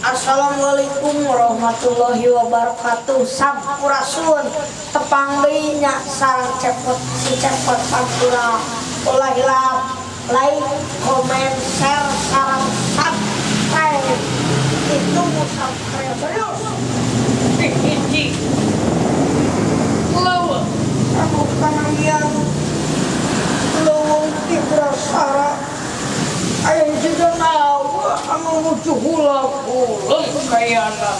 Assalamualaikum warahmatullahi wabarakatuh. Sampurasun. Tepang deui nya sareng Cepot, si Cepot Pantura. Ulah hilap like, komen, share, sareng subscribe. Itu subscribe serius. Hiji. Leuweung. Anu kananggian leuweung Tibrasara aya juga nawa anu nuju Hulang-huleng kayana.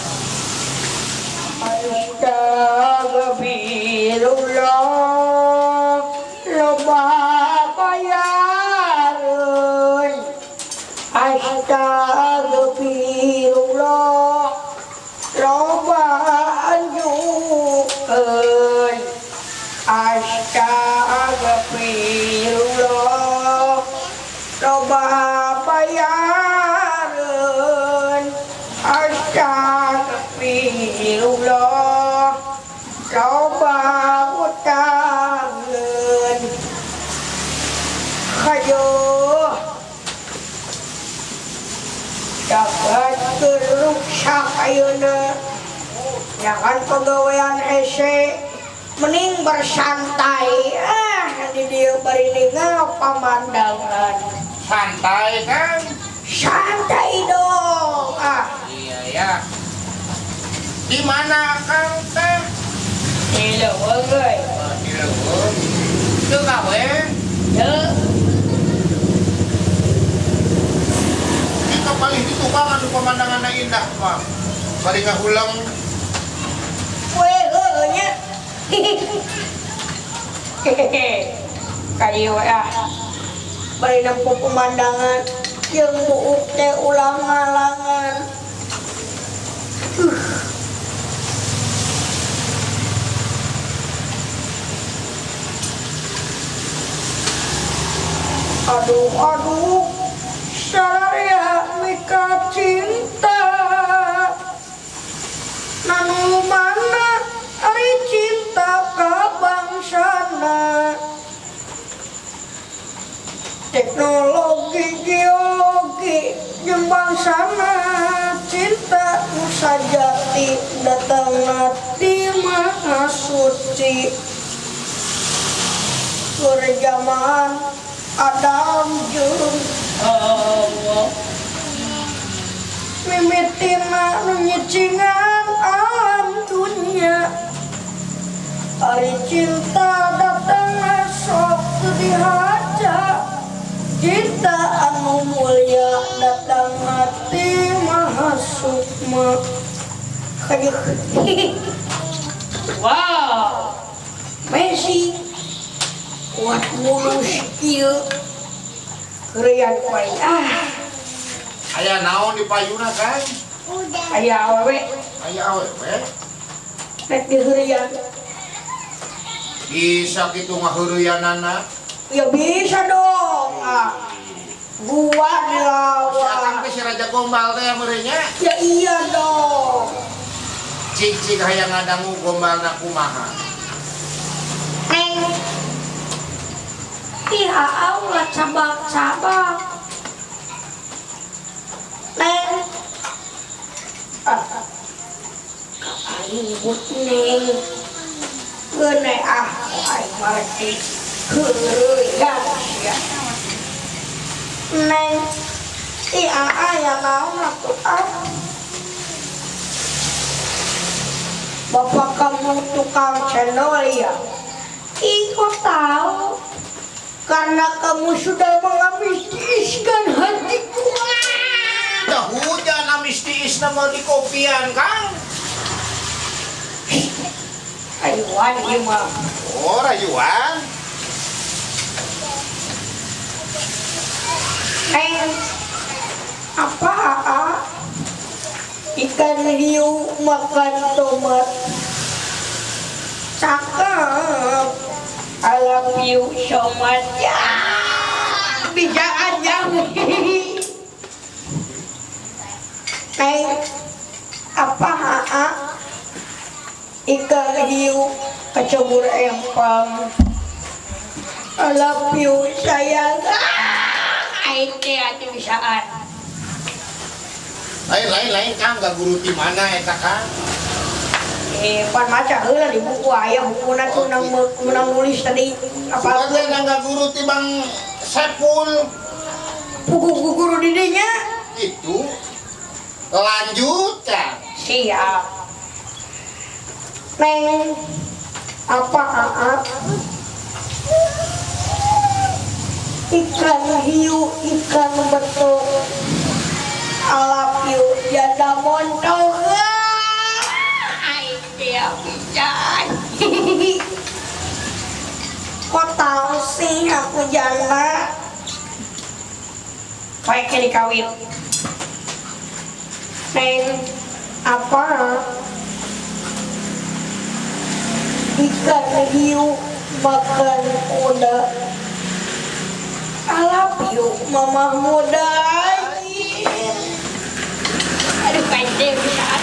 Astagfirullah, loba bayareun. Astagfirullah, loba anjukeun. Astagfirullah, loba bayareun. Astagfirullah, loba hutangeun. Hayo dapat rusak ayeuna, jangan pegawaian hese, mending bersantai ah di dieu bari ningal pamandangan. Santai kan? Santai dong ah. Iya ya. Di mana Kang teh? Di leuweung euy. Oh, di leuweung. Teu gawe. Teu. Di kapalih di tukang anu pemandanganna indah mah. Bari ngahuleng. We heueuh nya. Hehehe. Ka dieu we ah. Bari nempo pemandangan jeung buuk teh ulah ngalangan. Aduh aduh, saya mika cinta nanu mana ari cinta ka bangsana, teknologi geologi jeung bangsana. Cinta nu sajati datangna ti Maha Suci. Keur zaman Adam jeung Hawa. Mimitina nu nyicingan alam dunya. Ari cinta datangna sok teu dihaja. Cinta anu mulia datangna ti Maha Sukma. Wow. Messi kuat mulus kieu, heureyan ku aing ah. Aya naon di payuna Kang? Aya awewe. Aya awewe. Rek diheureyan. Bisa kitu ngaheureyanana? Ya bisa dong ah, gua Si Akang dilawan. Teh si Raja Gombal teh meureun nya. Ya iya dong. Cik-cik hayang ngadangu gombalna kumaha. Neng. Ih, Allah, cabak-cabak. Neng. Ah. Kapaibut neng. Geune ah, aing mah rek heureuyang sia. Neng. Ih, aa ya naon atuh ah. Bapak kamu tukang cendol ya? Ih, kok tahu? Karena kamu sudah mengamistiskan hatiku. Dah hujan amistis nama di kopian Kang. Ayuan ieu mah. Oh, rayuan. Neng, apa aa? Ikan hiu makan tomat. Cakep. I love you so much. Ya, bisa aja. Neng, apa aa? Ikan hiu kecebur empang. I love you sayang. Ah, aing teh atuh bisaan. Lain-lain Kang, gak guru di mana eta Kang? Pan maca heula di buku aya bukuna tuh nang menang nulis tadi apa Sugan teh nang guru ti Bang Sepul. Buku guru di dinya. Itu lanjutan. Siap. Neng apa aa? Ikan hiu, ikan betok. I love you, janda montok. Ai dia pisan. Kok tahu sih aku janda? Baik kini kawin. Neng apa? Ikan hiu makan kuda. I love you, mama muda. Aduh, kacau pisan.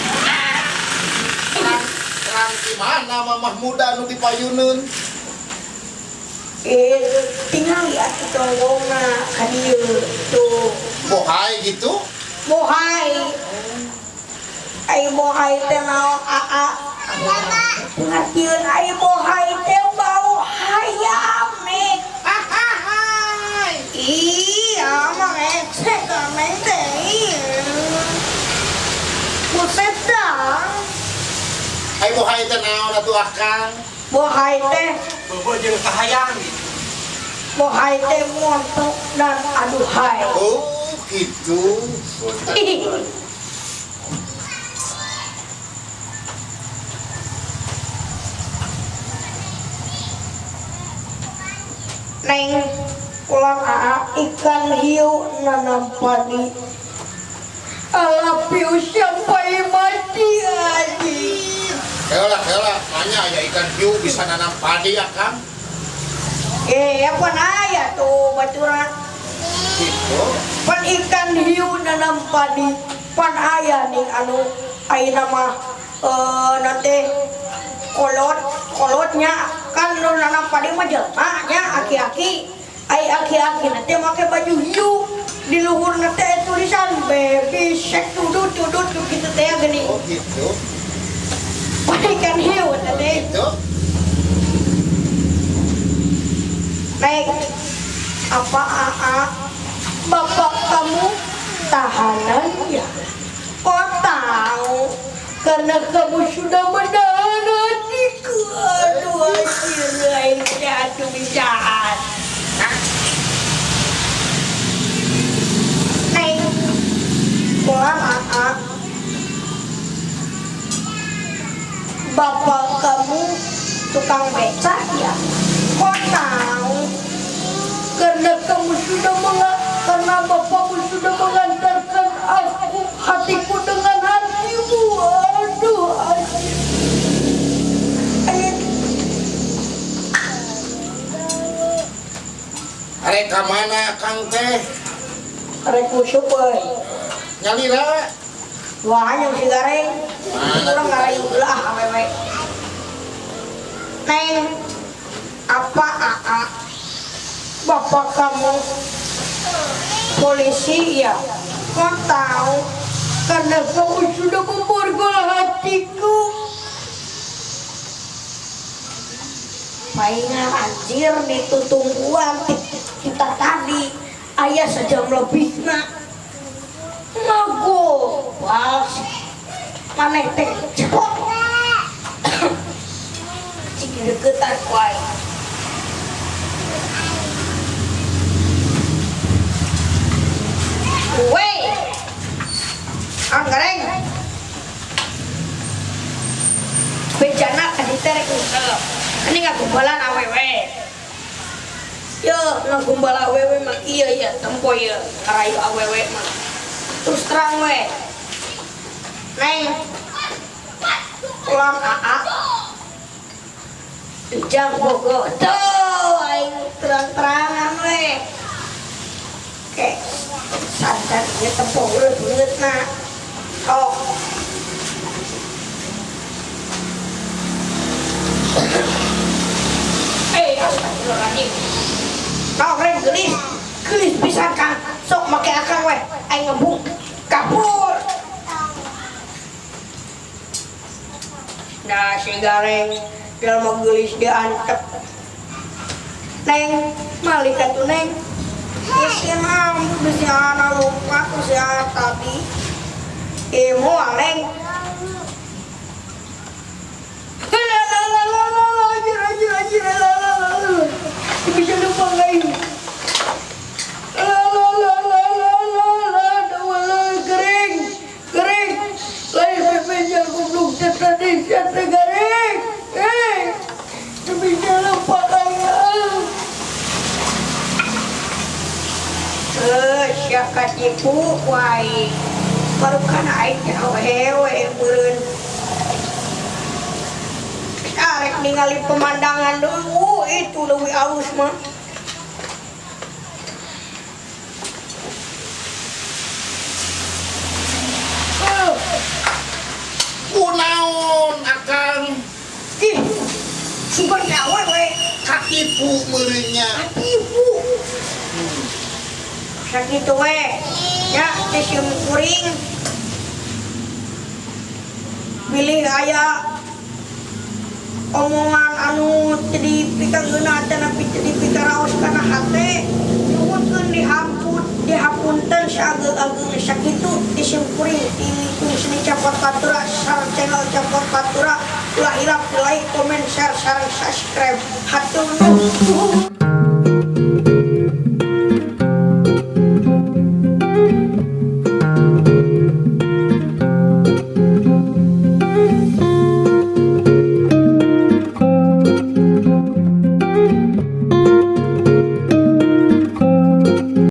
Terang di mana mamah muda nu dipayuneun? Tinggal ya tonggongna ka dieu tuh. Bohai gitu? Bohai. Ai bohai teh naon aa? Ngartieun ai bohai teh bau hayam nih. Iya, mah ngecek neng teh. Buset dah. Ai bohai teh naon atuh Akang? Bohai teh Bobo jeung kahayang gitu. Bohai teh montok dan aduhai. Oh, gitu. Neng ulang aa ikan hiu nanam padi. I love you sampai mati aja. Kela kela, nanya aya ikan hiu bisa nanam padi ya Kang? Apa aya tuh baturan? Gitu. Pan ikan hiu nanam padi, pan aya nih anu ayeuna mah nanti kolot, kolotnya kan nu nanam padi mah jelema nya aki-aki. Ai aki-aki nanti make baju hiu di luhur nanti tulisan baby shark tudut tudut gitu teh gini. Oh gitu. Pan ikan hiu tadi. Gitu. Naik apa aa? Bapak kamu tahanan ya? Kok tahu? Karena kamu sudah menahan hatiku. Aduh, anjir, ini aduh bisa. Neng, pulang aa. Bapak kamu tukang becak ya? Kok tahu? Karena kamu sudah karena bapakmu sudah mengantarkan aku hatiku dengan hatimu. Aduh, anjir. Arek ka mana Kang teh? Arek useup euy. Nyalira. Wah, yang si gareng. Mana Urang tuh? ngarayu lah awewe. Neng, apa aa? Bapak kamu polisi ya? Kok tahu? Karena kamu sudah memborgol hatiku. Palingan anjir ditutungguan kita tadi ayah sejam lebih nak ngago bas maneh teh cepot cik deketan kuai. Weh, anggareng bejana tadi terek usep. Ini ngagumbalan awewe. Yo, ngagumbal awewe mah iya ya, tempo ya, ngarayu awewe mah. Terus terang we. Neng, ulang aa. Jang bogo. Tuh, aing terang-terangan we. Oke, santan ieu tempo ulah beungeut na. Oh. Astagfirullahaladzim. Kau reng gelis, gelis pisan Kang. Sok make akang we, aing ngebung kabur. Eta si Gareng jelema geulis diantep. Neng, malik atuh, Neng. Geus ampun bisi ana lupa ku si tadi. Eh, moal, Neng. La la la la la la, anjir anjir anjir, la la la la. Bisa lupa nggak ini? La la la la la la la, la, gering gering, lain bebeja goblok teh tadi sia teh garing. Eh, bisa lupa kayak. Eh, sia katipu wae. Baru kan aing hewe meureun. Arek ningali pemandangan dulu, itu leuwih alus mah. Eh, Kunaon, Akang? Ih, sugan nyawa we. Katipu meureun nya. Katipu. Sakitu we. Ya, teh sim kuring. Bilih aya omongan anu teu dipikageuna atanapi teu dipikaraos kana hate, nyuhunkeun dihampun, dihapunten saageng-ageng. Sakitu ti sim kuring ti Lingkung Seni Capot Pantura sareng channel Capot Pantura. Ulah hilap like, comment, share, sareng subscribe. Hatur nuhun.